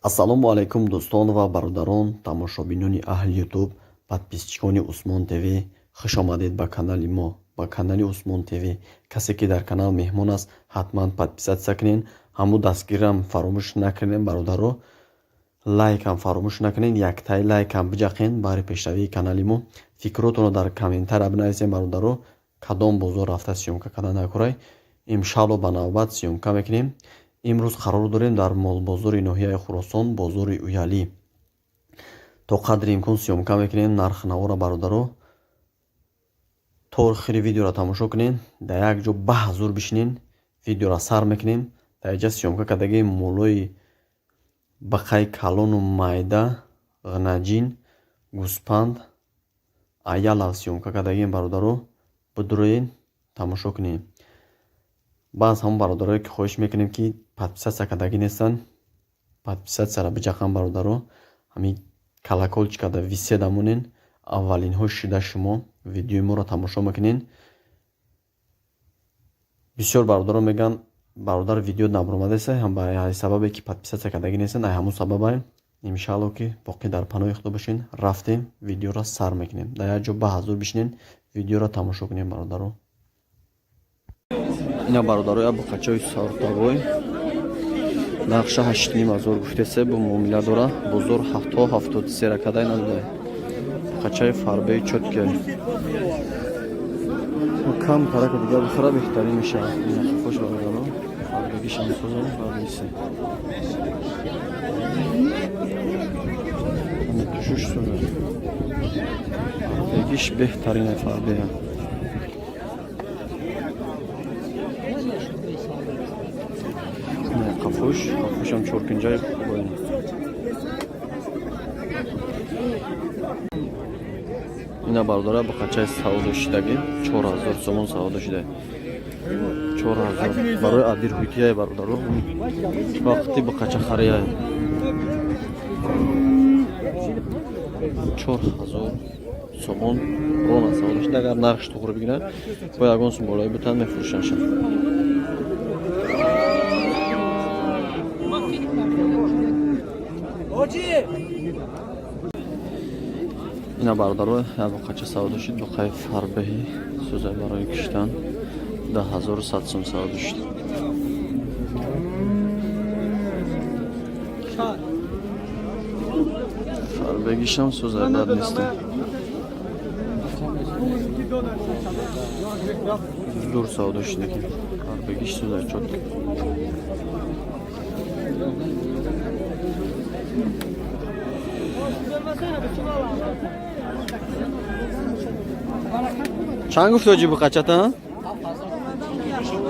Ассалому алайкум, дӯстон ва бародарон, тамошобинони аҳли Ютуб, подписчикони Усмон ТВ. Хуш омадед ба канали мо, ба канали Усмон ТВ. Касе ки дар канал меҳмон аст, ҳатман подписаться кунед, ҳаму дастгирам фаромӯш накунед, бародаро, лайкам фаромӯш накунед, яктаи лайкам биҷақен баҳри пешравии канали мо. Фикротонро дар комментария бинависед, бародаро, кадом бозор рафта съёмка кардан накурай. Иншалло, ба навбат съёмка мекунем. Имрӯз қарор дорем дар молбозори ноҳияи Хуросон, бозори Уялӣ. То қадри имкон съёмка мекунем нархи навора, бародаро. То охири видеоро тамошо кунед, дар як ҷо ба ҳазур бишинен, видеоро сар мекунем. Дар инҷа съёмка кардагии молои бақаи калону майда, ғнаҷин, гӯспанд, аялав съёмка кардагием, бародаро. Бидуроед, тамошо кунед. Баъз ҳамон бародарое ки хоҳиш мекунем, ки подписаться кардагӣ нестанд, подписатьсяро биҷақанд, бародаро, ҳамин колокольчикада виседа монен, аввалинҳо шида шумо видеои моро тамошо мекунед. Бисёр бародаро мегӯянд: «Бародар, видео набаромадеса», ба сабабе ки подписаться кардагӣ нестанд, ай ҳамон сабабай. Иншалло, ки боқӣ дар паноҳи Худо бошед. Рафтем, видеоро сар мекунем. Дар як ҷо ба ҳазур бишинен, видеоро тамошо кунем, бародаро. Ина, бародаро, як буқачаи сортовой, нархша 8,5 ҳазор гуфтесе, бу муомила дора. Бозор ҳафто 73 ракадай надодай. Буқачаи фарбеи чёткий, кам тарака дигар бихӯра, беҳтарин мешавад. Хош, бародаро, фарбегишам созам баъдисе тушуш соза, фарбегиш беҳтарина, фарбея. Қафуш, қафушам чоркунҷаи хубоин. Ина, бародара, буқачаи савдо шидагӣ, 4000 сомон савдо шида, 4000 барои адирҳутияи, бародаро. Вақти буқача харияй, 4000 сомон рона савдо шида. Агар нархш туғри бигирад, бо ягон сум болои бутан мефурӯшанша. Ина, бародаро, як буқача савдо шуд, буқаи фарбеҳӣ сӯзай барои киштан, 10 100 сум савдо шуд. Фарбегишам сӯзай, бад неста, дур савдо шуд, ки фарбегиш сӯзай, чётко. Чанд гуфти, оҷи, буқачата?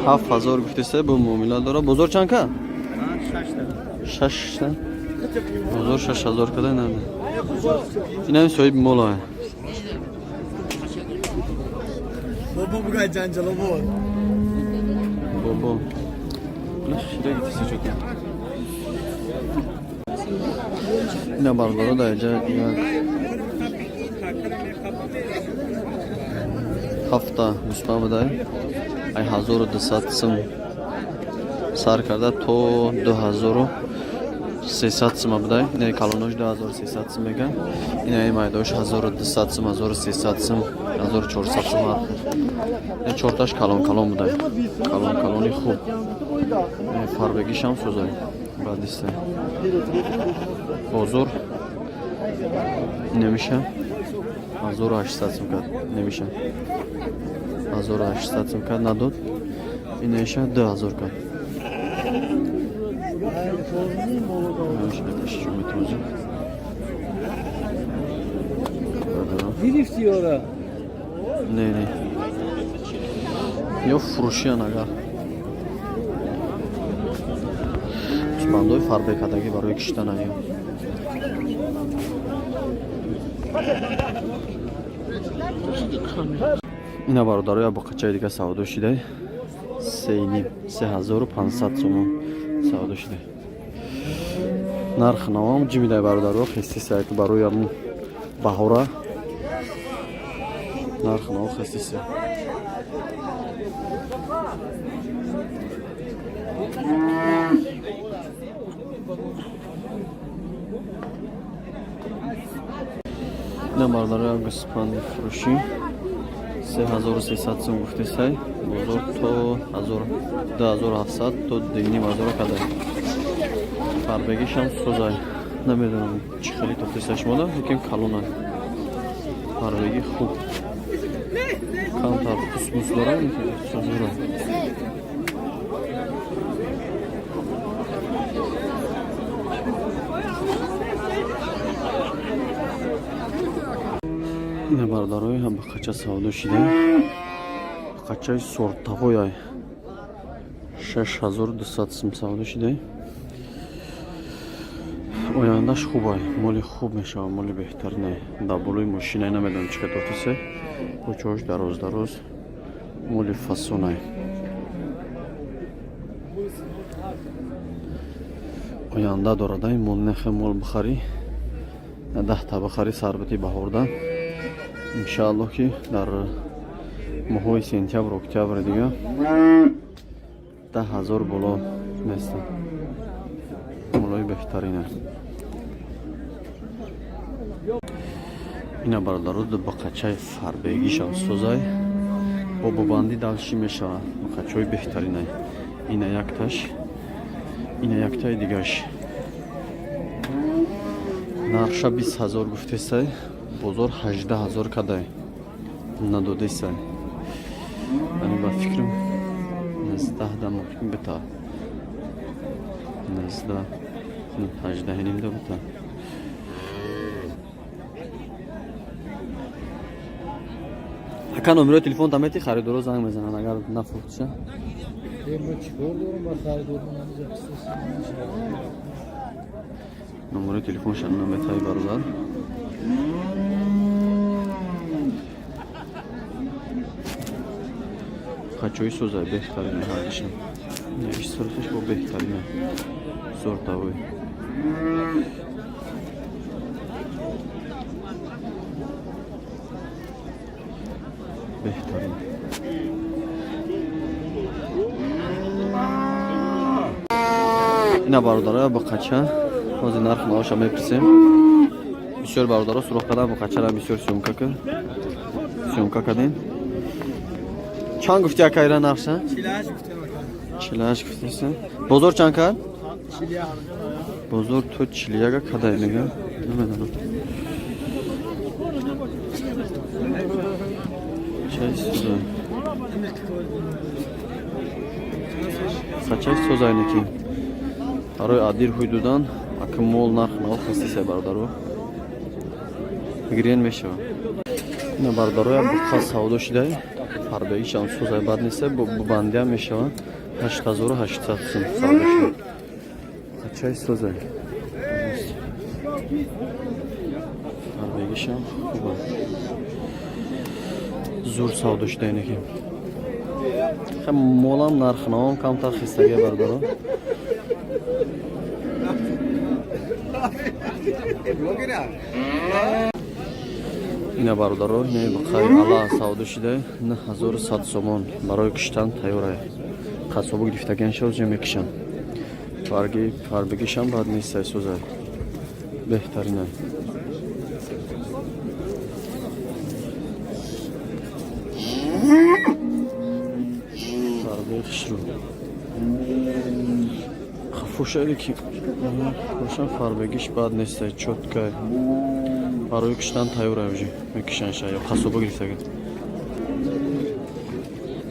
7000 гуфтеса, бо муомила дора. Бозор чанд ка? Шашта. Бозор 6000 када нада. Инам соҳиби мола. Бобо бугай ҷанҷалобод. Бобо. Хира гитиси чока. Ина, бародаро, дар инҷа як ҳафта гӯспанд будай, ай 1200 сум сар карда то 2300 сума будай. Инаи калонош 2300 сум мега, инаи майдош 1200 сум, 1300 сум, 1400 сум. Ҳар чорташ калон калон будай, калон калони хуб, фарбегишам сӯзай, бадиста. Бозор немиша 1800 сум кард, немиша 1800 сум кард, надод. Инеша 2000 кард. Гирифти ёра? Не, не, ё фурӯшиян. Агар гӯсфандои фарбекардагӣ барои киштана ё. Ина, бародаро, як буқачаи дига савдо шидай, сеним, 3500 сомон савдо шидай. Нарх навам ҷимидай, бародаро, хестисай барои ҳамун баҳора нарх наво хестиса. Ина, бародароя, гӯспанди фурӯшӣ 3300 сум гуфтесай, бозор то 2700 то 2500 кадай. Фарбегишам созай, намедонам, чӣ хеле тофтесай шумода, лекин калонай, фарбеги хуб, камтар пусмус дора, созура. Ина, бародарои, бақача савдо шида, бақачаи сортавояй, 6200 сум савдо шида. Ояндаш хубай, моли хуб мешавад, моли беҳтарине. Дар болои мошинай, намедонам, чӣ қадр тофтесе, кӯчаҳош дароз дароз, моли фасонай, оянда дорад. Ай мол нехе, мол бихарӣ, 10 та бихарӣ, сарбати баҳорда, иншааллоҳ, ки дар моҳҳои сентябр, октябр дига 10 000 боло нестанд. Молои беҳтарина. Ина, бародаро, бақачаи фарбегишам созай, бо бобандӣ далшӣ мешавад. Бақачаҳои беҳтаринай. Ина якташ, ина яктаи дигаш. Нархша 20 000 гуфтесай, бозор 18 000 кадай, надодесай. Ани ба фикрам, 19 да мумкин бита, 19, 18,5 да бита. Ака, номерои телефон тамети, харидоро занг мезананд, агар нафурӯхтиша. Мо чикор дорам ба харидор? Ман ҳамиҷа қиссаси. Номерои телефонша наметаи, бародар. Қачои созай, беҳтарина ҳардишам. Иш сорташ бо беҳтарина, сортавой. Беҳтарин. Ина, бародароя, бақача ҳозир нархи навоша мепурсем. Бисёр бародаро суроғ кардан бақачара, бисёр съёмка кардем. Чанд гуфти, акайра, нархша? 48 гуфтеса. Бозор чанд кард? Бозор то 41-а кадай, мега, намедонам. Чай созай, қачай созайнеки барои адир ҳуй додан. Ака, мол нарх нав хастеса, бародаро, гирен мешава. Ина, бародароя, буқа савдо шидай, фарбегишам созай, бад неста, бандиам мешава. 8800 сум савдо шида. Қачай созай, фарбегишам хуба, зур савдо шида. Инеки молам нархнавам камтар хистагия, бародаро. Ина, бародаро, ина бақаи ала савдо шида, 9100 сомон. Барои киштан тайёра, қасобу гирифтагиан шоз мекишанд. Фарги фарбегишам бад нестай, созай, беҳтаринай. Фарбеи хушрӯ, хафушаде ки бошам, фарбегиш бад нестай, чёткай, барои киштан тайёра, уже мекишанд ша ё қасоба гирифтаги.